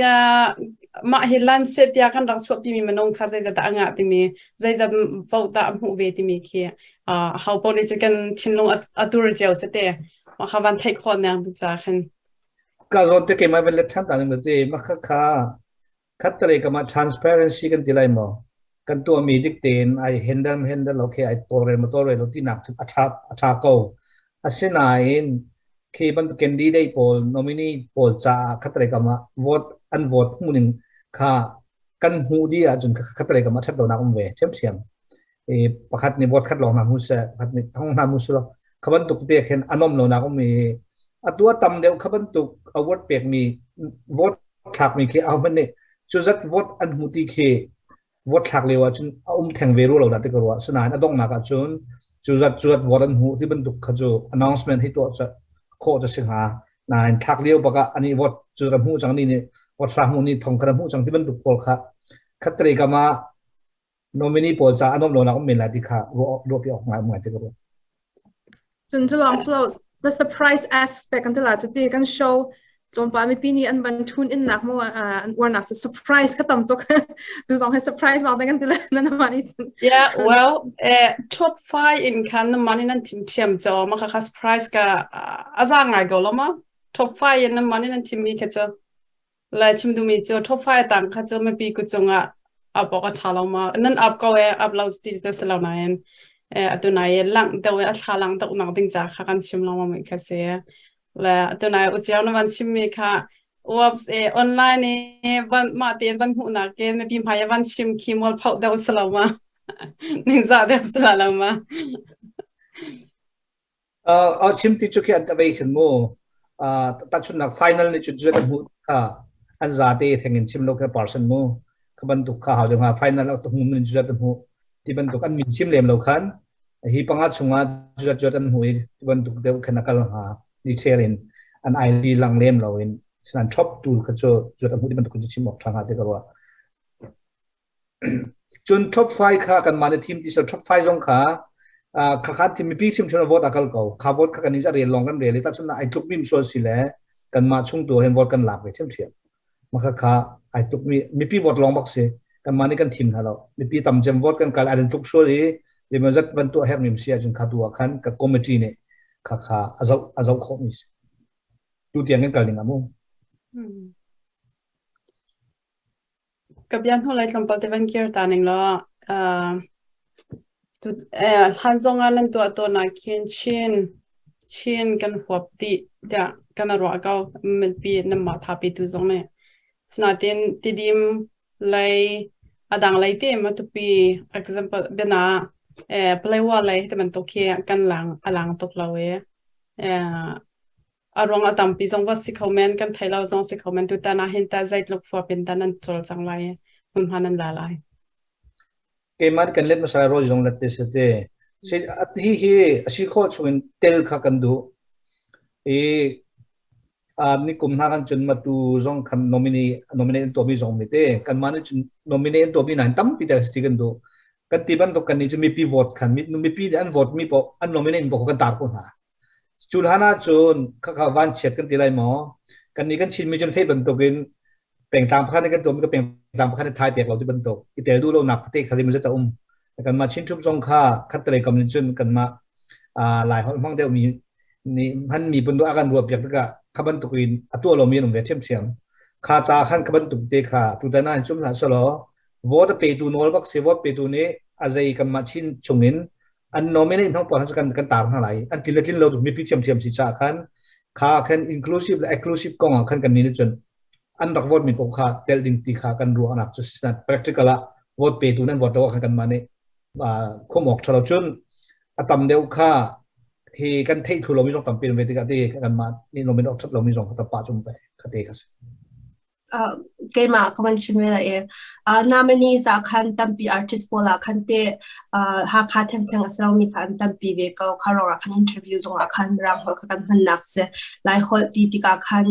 ya mah hi lanset tiah kan rak chuahpi mi minung kha zeizat dah a ngah timi zeizat vote dah a hmuh ve timi khi ho paoh nih cu kan thinlung a tur cio cu te mah kha van theih khawh nak ca khan. Ka zawn te keimah van let ṭhan ta ning te mah kha kha khat tale kama transparency kan ti lai maw kan tuahmi dik tein ai handle handle lo khi ai tawlrel ma tawlrel lo tinak cu a ṭha a ṭha ko. Asinain khi bantuk candidate pawl nominee pawl caah khatlei kam ah vote an vote hmuhning kha kan hmuh dih ahcun khatlei kam ah ṭhat lonak um ve ṭhiamṭhiam. I pakhat nih vote khat lawng hna hmu seh, pakhat nih thong hna hmu seh law kha bantuk te khin a nom lonak um i atu a tam deuh kha bantuk award pekmi vote thlakmi khi ahohmanh nih cu zat vote an hmu ti khi vote thlak lio ahcun a um theng ve ru lo dah ti ka ruah. Sinain a donghnak ahcun cu zat cu zat vote an hmuh ti bantuk kha cu announcement hi tuah khawh cu si hnga. Nain thlak lio bak ah ani vote cu kan hmuh cang ni nih vote hra hmuh ni thong kan hmuh cang ti bantuk pawl kha khattari kam ah nominee pawl ca an um lonak um men lai ti kha ruah pi awk ngai um ngai ti ka ruah. Cun cu lawng cu the surprise aspect kan ti la cu ti kan show. Tlawmpal mipi nih an van tune in nak mu an uarnak cu surprise ka tam tuk. Tu zong hi surprise lawng te kan ti le nan mah nih cun. Yeah, well, top 5 in khan na mani nan thim thiam cho ma kha kha surprise ka aza ngai ko lo ma. Top 5 in na mani nan thim mi kha cho. Lai chim duhmi cu top 5 tang kha cu mipi kut cungah up awk a ṭha lo ma. Nan up ko e, up lo ti cu si lo nain atu nai langh deuh i a thla lang deuh nak ding ca kha kan chim lengmang mi kha si. Le atu nai uciau na van chimmi kha web online i van mah tein van hmuhnak in mipi hmai i van chim khi mual phoh deuh si lo ma. Ningzah deuh si la lo ma. Chim ti cu khi an vei khin mu. Tahchunhnak final nih cun an hmuh kha an zate theng in chim lo kha person mu. Kha bantuk kha hau ding final a hmu min zat an hmuh. Ti bantuk an min chim lem lo khan hi panga chungah zat zat an hmuh i ti bantuk deuh khan a kal hnga. Ni chel in an ID lang lem lo in sinan top tu kha cu zat an hmuh ti bantuk cu chim awk tha hnga ti ka ruah. Cun top 5 kha kanmah nih thim ti sel top 5 zong kha kha khan thim mipi thim thim vote a kal ko. Kha vote kha kan in rel long kan rel i tahchun ai tluk mi sual si le kanmah chung tu hin vote kan lak ve thiam thiam. Ma kha kha ai tluk mi mipi vote long bak si. Kanmah nih kan thim hna lo. Mipi tam cem vote kan kal ai tluk sual i zeimawzat van tuah herh mi si ahcun kha tu ah khan ka committee nih kha kha a zoh a zoh khawh mi si. Tu tiang kan kal ning amu. Ka bia hnulei tlawmpal te van kir ta ning law hlan zong ah nan tuah tawn ah khin Chin Chin kan huap dih tiah kan ruah ko mipi nanmah thapi tu zong nih. Sinain Tidim lei a dang lei te Matupi example biana Palawa lei ti bantuk khi kan lang a lang tuk lo i A ruang a tampi zong va si kho men, kan thei lo zong si kho men. Tutan ah hin tah zeitluk fuap in dah nan cawlcang lai i hmunhma nan la lai? Keimah kan let hmasa rawl zong let te si te. Si hi hi a si khawh chungin tel kha kan duh. I ni kum hna kan cun matu zong khan nominee nominate an tuahmi zong mi te kanmah nih cun nominate an tuahmi nain tampi tel si kan duh. Kan ti bantuk kan nih cu mipi vote khan mipi nih an vote mi paoh an nominate paoh kan tar ko hna. Cu hlan ahcun khakha vanchiat kan ti lai maw? Kannih kan Chinmi cu theih bantukin pengtlang pakhat nih kan tuahmi ka pengtlang pakhat nih thai pek lo ti bantuk i tel duh lonak tete kha zeimawzat a um. Kanmah Chin Troop zong kha khattelei kam in cun kanmah Laiholh hmang deuhmi nih hmanmi phun a kan ruahpiak tikah kha bantuk in a tuah lomi an um ve ṭhiamṭhiam. Kha ca khan kha bantuk te kha tutan ah hin cum hlah selaw vote a petu nawl bak si vote petu nih a zei kanmah Chin chungin an nominate hnong pawl khan kan tar hna lai an tlin le tlin lo mipi thiamthiam si cha khan kha khan inclusive le exclusive kong ah khan kan ni cun an rak vote mi paoh kha tel ding ti kha kan ruahnak cu si practical ah vote pe tu nan vote lo khan kan mah nih khom awk thalo cun a tam deuh kha hi kan theih thu lomi zong tampi ve tikah ti kan mah nih nominate awk that lomi zong kha pa cum ve kha te kha si. Keimah ka van chim ve lai i Namani za khan tampi artist pawl ah khan te Hakha thengtheng a si lomi kha an tampi ve ko. Kha ruangah khan interview zongah khan Mirang holh kha kan hmannak si. Lai holh ti tikah khan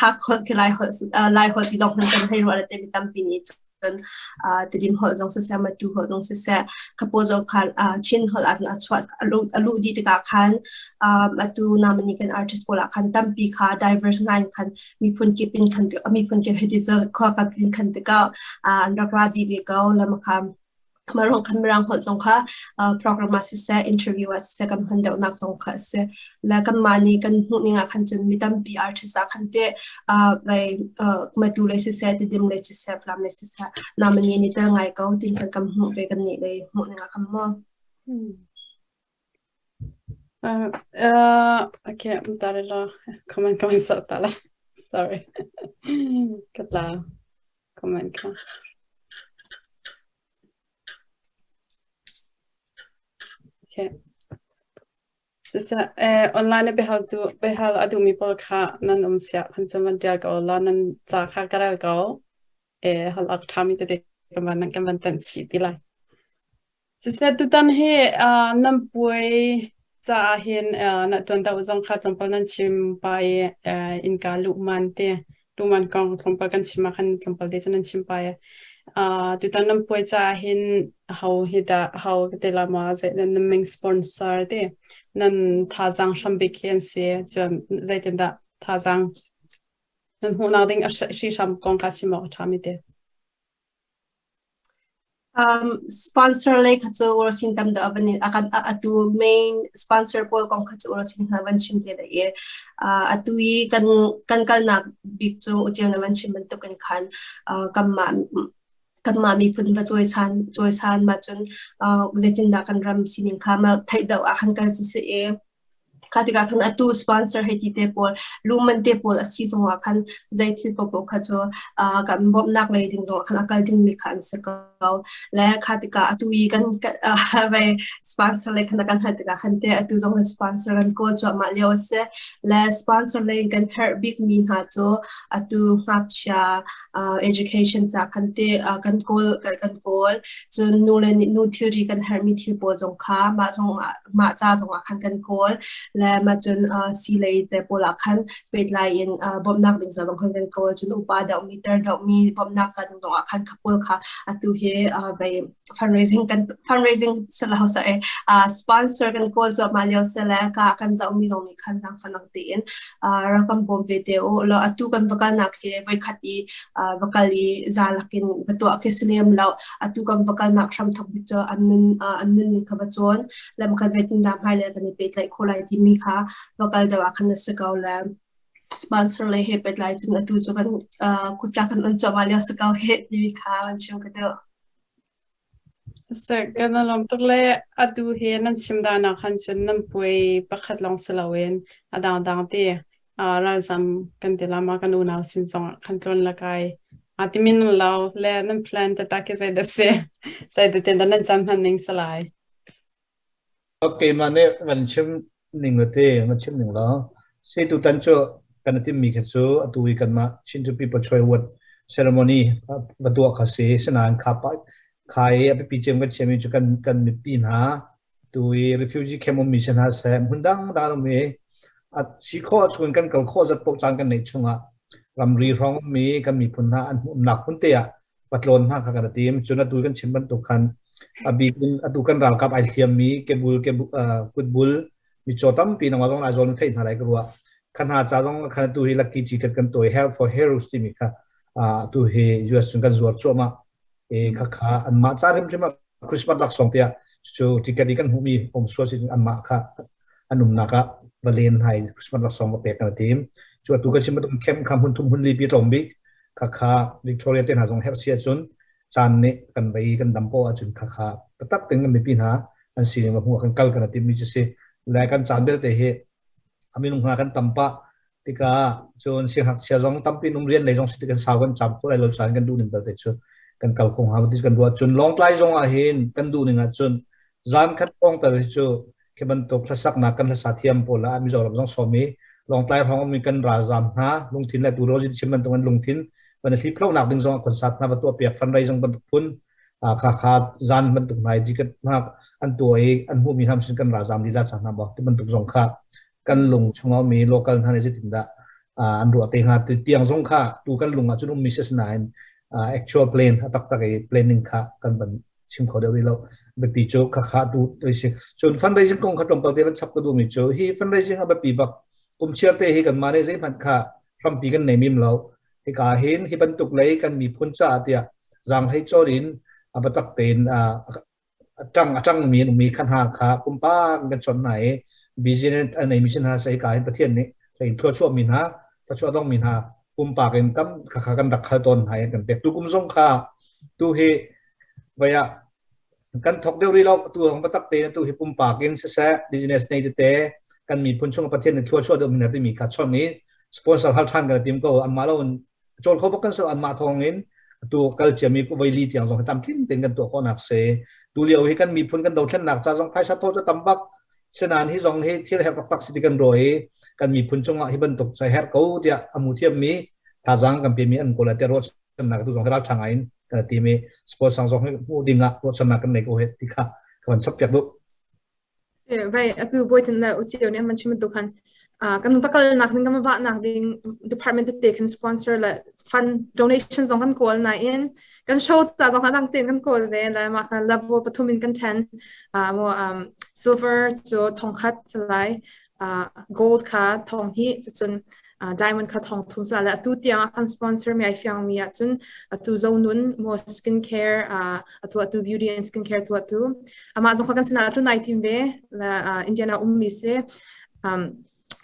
Hak holh khi Lai holh Lai holh ti lawng hman kan hei ruah le te mi tampi nih cun Tedim holh zong siseh, Matu holh zong siseh, khapaw zong khan Chin holh ah a chuah a luh dih tikah khan atu namani kan artist pawl ah khan tampi kha diverse ngai khan miphun kip in khan miphun kip hiti cu khua kap in khan tikah an rak ra dih ve ko lama kha Marong khan mirang holh zong kha program ah siseh interview ah siseh kan hman deuhnak zong kha a si. Le kanmah nih kan hmuh ning ah khan cun mi tampi artist ah khan te lai matu lei siseh tidim lei siseh Falam lei siseh namani ni tel ngai ko tin kan kan hmuh ve kan nih lei hmuh ning ah khan mu. Okay, tara la comment comment sa tala. Sorry. Katla comment ka. Okay. Siseh, online biahal tu biahal a duhmi pawl kha nan um siah khan cun van ṭial ko law nan ca kha ka rel ko. Hal awk ṭhami tete kan van tanh chih ti lai. Siseh, tutan hi nan puai caah hin na ṭuan deuh zong kha tlawmpal nan chim pah i innka luhman te luhman kong tlawmpal kan chim ah khan tlawmpal te cu nan chim pah i tutan nan puai caah hin ho hi dah ho te la maw zei nan ming sponsor te nan thazaang hrambik hi an si cun zeitindah thazaang. Nan hmuhnak ding a hrihhram kong kha chim awk a ṭhami te. Sponsor lei kha cu Urosin tam deuh van in akan atu main sponsor pawl kong kha cu Urosin hna van chim te dai i atu i kan kan kalnak bik cu uceu na van chim bantuk in khan kanmah kanmah miphun va cawisan cawisan ma cun zeitindah kan ram sining kha ma theih deuh ah khan kal si si i Kha tikah khan atu sponsor hei ti te pawl, luman te pawl a si zongah khan zei thil paohpaoh kha cu kan bawmhnak lei ding zongah khan a kal dingmi kha an si ko. Le kha tikah atu i kan vei sponsor lei khan a kan hal tikah khan te atu zong hi sponsor kan kawl cuahmah lio a si. Le sponsor lei in kan herh bikmi hna cu atu ngakchia education ca khan te kan kawl kan kawl. Cun nu le nu thilri kan herhmi thil pawl zong kha mah zong mah ca zongah khan kan kawl le mah cun sii lei te pawl ah khan pehtlai in bawmhnak ding zong khan kan kawl. Cun upa deuhmi tar deuhmi bawmhnak ca ding zongah khan kha pawl kha atu hi vei fundraising kan fundraising silo sorry sponsor kan kawl cuahmah lio si le ka kan zohmi zong nih khan zaangfahnak tein rak kan bawm ve te u law. Atu kan va kalnak hi voikhat i va kal i za lakin va tuah khi si lem lo. Atu kan va kalnak hramthok bik cu an nun an nun ning kha va cawn le maka zeitindah hmailei kan i pehtlaih khawh lai timi kha va kal deuh ah khan a si ko. Le sponsor le he pehtlai cun atu cu kan kutka kan on cuahmah lio si ko he timi kha van chim ka duh. Siseh, kan i lawm tuk le atu hi nan chim dan ah khan cun nan puai pakhat lawng si loin a dangdang ti ralzam kan ti lama kan unau sin zong ah khan tlawn la kai a timi nan lo le nan plan tata ke zei dah si, zei dah tin dah nan cam hman ning si lai? Keimah nih van chim ning le te van chim ning law si tutan cu kan i timmi kha cu atu i kanmah Chin cu People Choice Award ceremony va tuah kha si. Sinain kha pa kha i a biapi cem kan chiami cu kan kan mipi hna tu i refugee camp ummi si hna seh, hmun dang dang ummi a si khawh chung kan kal khawh zat paoh caan kan neih chungah ramri hrawng ummi kan miphun hna an umnak hmun te ah patlawn hna kha kan i tim. Cun atu kan chim bantuk khan a bik in atu kan ralkap ai hliammi kebul ke kutbul micaw tampi nangmah zong Aizawl na theih hna lai ka ruah. Kha hna ca zong khan atu hi lucky chi kan kan tawi Help for Heroes timi kha atu hi US cun kan zuar cuahmah e kha kha anmah ca hrimhrim ah Christmas laksawng tiah cu ticket i kan hmuhmi om sual si anmah kha an umnak ah va len hai Christmas laksawng va pek kan tim. Cu atu kan chim bantuk camp kha hmun thum hmun li pi tlawm bik khakha Victoria te hna zong herh si ahcun caan nih kan vei kan dam poah ahcun khakha taktak ting kan mipi hna an sining va hmuh kan kal kan timmi cu si. Le kan caan belte hi a minung hna kan tam pah tikah cun siangngakchia zong tampi num rian lei zong si kan sau kan cam kho lai lo caan kan duh ning belte cu kan kal kong ha kan ruah. Cun Lawngtlai zong ah hin kan duh ning ah cun zan khat kong tal hi cu khi bantuk hlasaknak kan hlasa thiam pawl ah Mizoram zong sawm i Lawngtlai hrawng ummi kan ralzaam hna lungthin le tu rozin chim bantuk an lungthin van i hliphlaunak ding zong concert hna va tuah piak fundraising bantuk phun kha kha zan bantuk hna i ticket hna an tuah i an hmuhmi hna sin kan ralzaam lila cang hna maw ti bantuk zong kha kan lung chungah ummi local hna nih zeitindah an ruah te hnga tiang zong kha tu kan lung ah cun ummi si nain actual plan a taktak i planning kha kan van chim kho deuh rih lo. Biapi cu khakha tu toi si. Cun fundraising kong kha tlawmpal te van chap ka duhmi cu hi fundraising a biapi bak. Kum chiar te hi kanmah nih zeihmanh kha hrampi kan nei mim lo. Hika hin hi bantuk lei kan miphun caah tiah zaanghlei cawr in a biatak tein a ṭang a ṭangmi an um i kha hna kha pumpak kan chawnh hna i business a neimi si hna seh, hika hin Pathian nih hlei thluachuahmi hna thluachuah dongmi hna pumpak in tam khakha kan rak khal tawn hna i kan pek. Tu kum zong kha tu hi vai ah kan thok deuh rih lo. Tu hong biatak tein tu hi pumpak in siseh, business nei tete kan miphun chung Pathian nih thluachuah deuh mi hna timi kha chawnh i sponsor hal ṭhan kan tim ko. Anmah lo in cawl kho bak kan so anmah thawng in tu kal ciami voi li tiang zong tam tling tein kan tuah khawhnak si. Tu lio hi kan miphun kan dothlennak ca zong phaisa thaw cu tam bak senan hi zong hi thil herh taktak si ti kan ruah i kan miphun cungah hi bantuk sai herh ko tiah amu thiammi thazaang kan pemi an kawl te ruahchannak tu zong ral ṭha ngai in kan ti mi sport sang zong hi hmuh ding ah ruahchannak kan nei ko he ti kha ka van chap piak duh. Vai atu boytin le ucio nih man chim tu khan kan va nak ding kan va nak ding department te kan sponsor le fund donation zong kan kawl na in kan show ta zong dang ten kan kawl ve le ma kha level pathum in kan then mo silver chu thong khat lai, gold kha thong hi, cun. Diamond kha thong thum sa le atu tiang a kan sponsor mi ai fiang mi ahcun atu Zonun mo skin care atu atu beauty and skin care tu atu amah zong kha kan sinah atu nai tim ve la Indiana ummi si.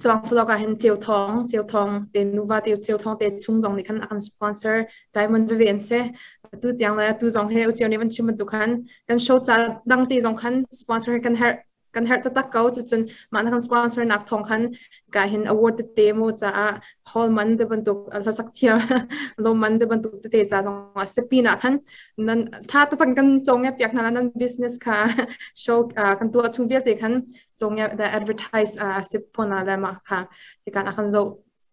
Chuang sulok ah hin Ceu Thawng, Ceu Thawng te nuva te Ceu Thawng te chung zong nih khan a kan sponsor Diamond veve an si. Atu tiang le atu zong he ucio nih van chim bantuk khan kan show ca dang te zong khan sponsor kan herh kan herh taktak ko. Cucun mah na kan sponsor nak thawng khan ka hin award tete mu caah hall man te bantuk hlasak thiam lo man te bantuk tete ca zong a si pinah khan nan tha taktak kan cong piak hna nan business kha show kan tuah chung vialte khan cong the advertise a si phone la ma kha hikan akan zo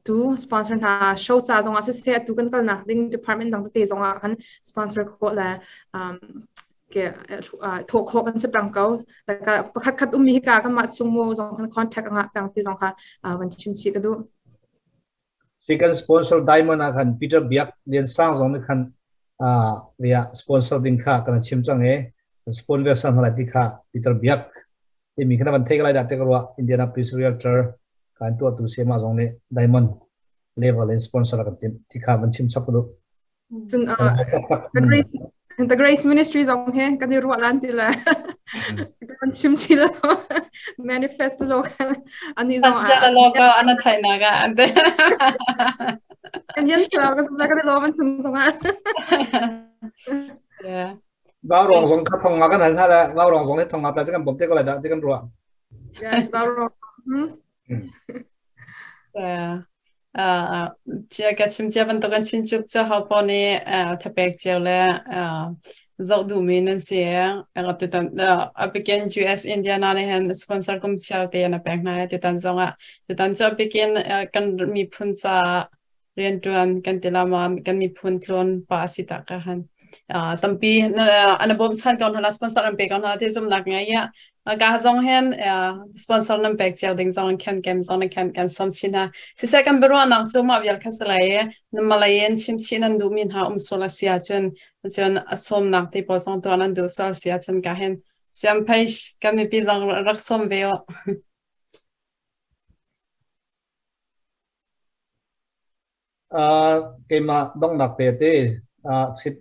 tu sponsor hna show ca zong ah siseh tu kan kalnak ding department dang tete zong ah kan sponsor ko le ke tho kho kan si pang ko pakhat khat ummi hi ka kan mah chung mu zong kan contact anga pang ti zong kha van chim chi ka du. Second sponsor Diamond ah khan Peter Biak Lian Sang zong nih khan ria sponsor ding kha kan chim cang e sponsor sang hala ti kha Peter Biak timi khan van thei lai da te ka ruah. Indianapolis Realtor kan tua tu sema zong nih Diamond level in sponsor kan tim ti kha van chim chap du. Cun The Grace Ministry zong he kan i ruah lan ti le kan chim chi lo manifest lo kan ani zong a lo ko ana thai na ga ante. Kan yan lo kan kan lo man chung zong a. Yeah. Bao rong zong kha thong nga kan hal la bao rong zong ne thong nga ta kan bom te ko la da kan ruah. Yes, bao rong. Yeah. Chia ka chim cia bantuk an chin chuk cu ho paoh nih thapek cio le zoh duhmi nan si. Tutan abikin US Indiana nih hin sponsor kum chiar te an pek hna. Tutan zongah tutan cu abikin kan miphun ca rianṭuan kan ti la ma kan miphun tlawn pa si ta ka han tampi an bawmchan ko hna, sponsor an pe ko hna ti zumnak ngai ya. Ka zong hen sponsor nan pek cio ding zong khan kem zong khan kan som chin ha. Siseh, kan biaruahnak cu mah vial kha salai na Malayan chim chin nan duh mi hna um sul asia cun cun asawmnak te pawl zong tuah nan duh sual sia cun ka hen siam page kan mipi zong rak som ve o. Keimah dongnak pe te sit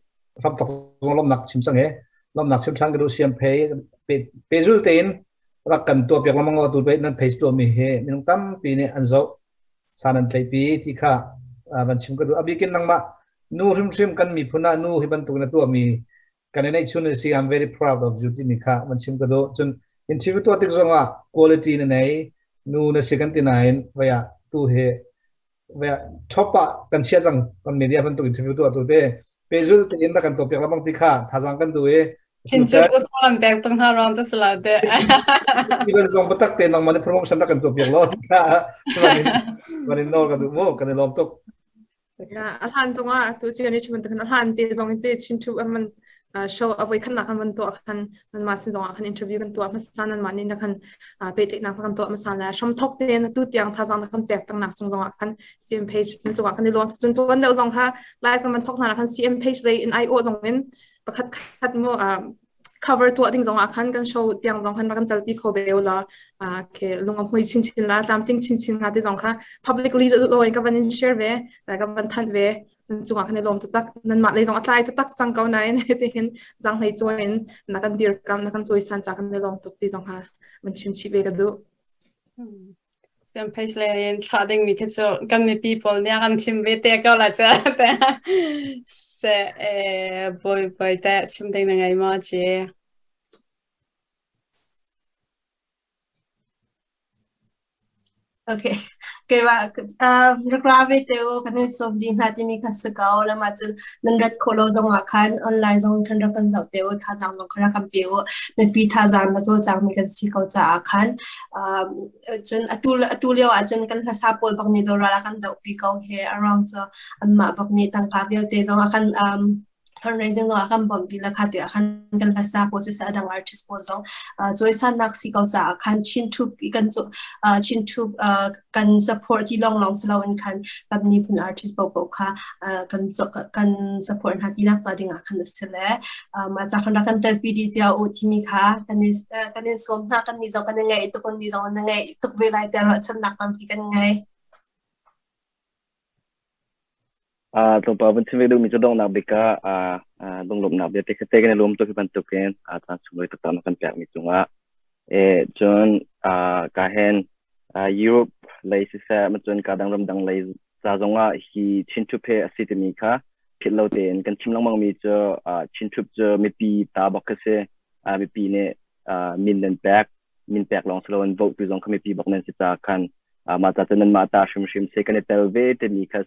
ram tok zong lomnak chim sang e lomnak chim than ka du siam phei pe zul tein rak kan tua piak lamang tu pe nan page tua mi he minung tampi nih an zo san an tlai pi ti kha van chim ka du. Abikin nangmah nu hrimhrim kan miphun ah nu hi bantuk na tua mi kan nei chun si, I'm very proud of you ti mi kha van chim ka du. Cun interview tua tik zong ah quality na nei, nu na si kan ti nain vaya tu he vaya top ah kan chia cang kan media bantuk interview tu atu te pezul te in kan to piak lamang ti kha thazang kan du e. Hin chu usalam pek tung ha ron cha sala te. Even zong batak te nang man promotion ra kan to piak lo ti kha van in nol ka du mu kan lom tuk. Ya, a hlan zongah tu chian ni chim kan a hlan te zong te chin thu man show avoi khan nak kan van tuah khan nan ma sin zongah khan interview kan tuah hmasa, nan ma ni na khan pe te nak kan tuah hmasa la shom thok te na tu tiang tha zang na kan pek tang nak chung zongah khan CM page nan chungah kan i lawm. Cun tuan deuh zong kha live kan van thok hna khan CM page lei in IO zong in pakhat khat mo cover tuah ding zongah khan kan show tiang zong khan kan talpi kho beu la ke lung a hmui chin chin la tlamtling chin chin nga te zong kha publicly lo in ka van in share ve ka van thanh ve. Nan cungah khan i lawm taktak, nan mah lei zong a tlai taktak cang ko nain ti hin zang hlei cawi in na kan dirkam na kan cawisan ca kan i lawm tuk ti zong ha van chim chih ve ka duh. Siam page le in thlah ding mi khi cu kan mipi pawl nih kan thim ve te ko la cha te se boy boy te chim ding na ngai ma che? Okay. Keimah rak ra ve te u, kan in sawm dih hna timi kha si ko. Lam ahcun nan rat khawh lo zong ah khan online zong khan rak kan zoh te u, thazaang zong kha rak kan pe u. Mipi thazaang na cawlcangmi kan si ko caah khan cun atu lio ahcun kan hlasa pawl bak nih doral a kan dohpi ko he a ruang cu anmah bak nih tangka vialte zong ah kan fundraising zong ah kan bawmh ti le kha ti ah khan kan hlasa pawl siseh a dang artist pawl zong cawisannak si ko caah khan Chin Troop kan Chin Troop kan support ti lawnglawng si loin khan kan miphun artist paohpaoh kha kan kan support hna tinak ca ding ah khan a si le mah ca khan rak kan telpi dih cio u timi kha kan in sawm hna. Kan nih zong kan i ngaih tuk, kan nih zong na ngaih tuk ve lai tiah ruahchannak tampi kan ngei. Tlawmpal vun chim ve duhmi cu donghnak bik ah lunglawmhnak vialte kha te kan i lawm tuk hi bantukin caan sunglawi taktak na kan pekmi cungah. Cun ka hen Europe lei siseh, cun ka dang ramdang lei ca zongah hi Chin Thup he a si timi kha philh lo tein kan chim lengmang mi cu Chin Thup cu mipi ta bak kha si. Mipi nih min nan pek, min pek lawng si loin vote tu zong kha mipi bak nan si caah khan mah ca cu nanmah ta hrimhrim se kan i tel ve timi kha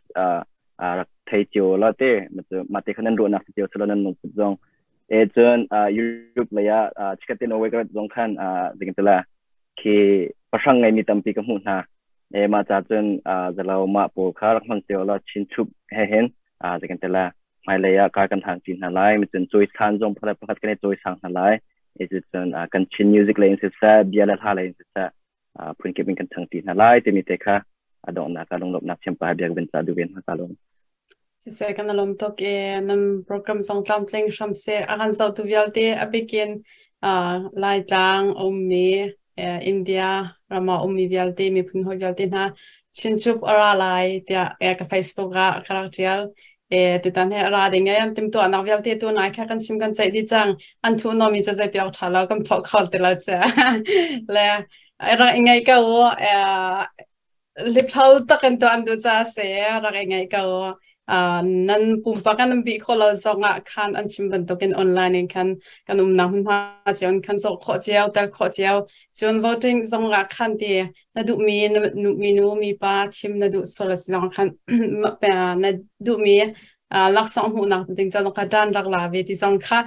rak thei cio la te mah te kha nan ruahnak si cio selo nan lungput zong e cun Europe lei ah chikat te Norway ka rat zong khan zeitin tila khi pahrang ngeimi tampi ka hmuh hna e mah ca cun zalo mah pawl kha rak hmang cio la chin chup he hin zeitin tila hmailei ah kar kan hang chin hna lai mi cun cawisan zong pakhat pakhat kan i cawisang hna lai e cun kan Chin music lei in siseh bia le hla lei in siseh phunkip in kan ṭhangṭi hna lai timi te kha a donghnak ah lunglawmhnak thiampa he biak vin ca duh ven hna ka lawm. Siseh kan alom tuk e nam program zong tlamtling hram se a kan zohtu vialte a bikin Laitlang ummi India rama ummi vialte miphun hawi vialte hna Chinchup ara lai tiah ka Facebook ah ka rak ṭial. E tutan he ra ding e an timtuahnak vialte tu nai kha kan chim kan ceih dih cang. An thu nomi cu zei ti awk ṭha lo kan phoh kho ti lo che. Le rak i ngaih ko u. Liphlo tak in tu an duh ca se rak i ngaih ko u. Nan pumpak kan bih khawh lo zong ah khan an chim bantukin online in khan kan umnak hmunhma cio in khan zoh khawh cio, tel khawh cio. Cun voting zong ah khan ti na duhmi na minu mipa thim na duh sual a si zong khan na duhmi laksawng hmuhnak ding ca zong kha ṭan rak la ve ti zong kha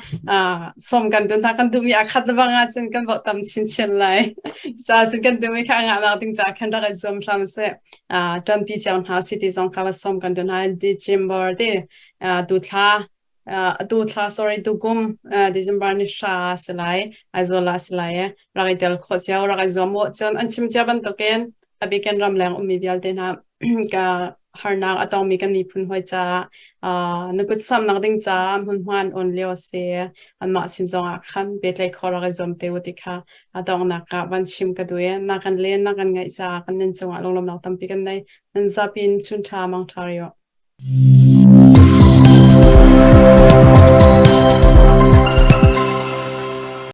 som kan dun hna. Kan duhmi a khat lebang ahcun kan voh tam chinchin lai ca cun kan duhmi kha a ngahnak ding ca khan rak i zuam hram seh, ṭanpi cio hna si ti zong kha va som kan dun hna. December te tu thla atu thla, sorry, tukum December ni hra si lai, Aizawl ah si lai e. Rak i tel khawh cio, rak i zuam u. Cun an chim cia bantukin a bikin ramleng ummi vialte hna ka harnak a tongmi kan miphun hawi caah na kut samnak ding caah hmunhma an on lio a si. Anmah sin zong ah khan pehtlaih khawh rak i zuam te u ti kha a donghnak ah van chim ka duh i na kan len na kan ngaih caah kan nan cungah lunglawmhnak tampi kan nei. Nan zapi in chun ṭha mang ṭha ri u.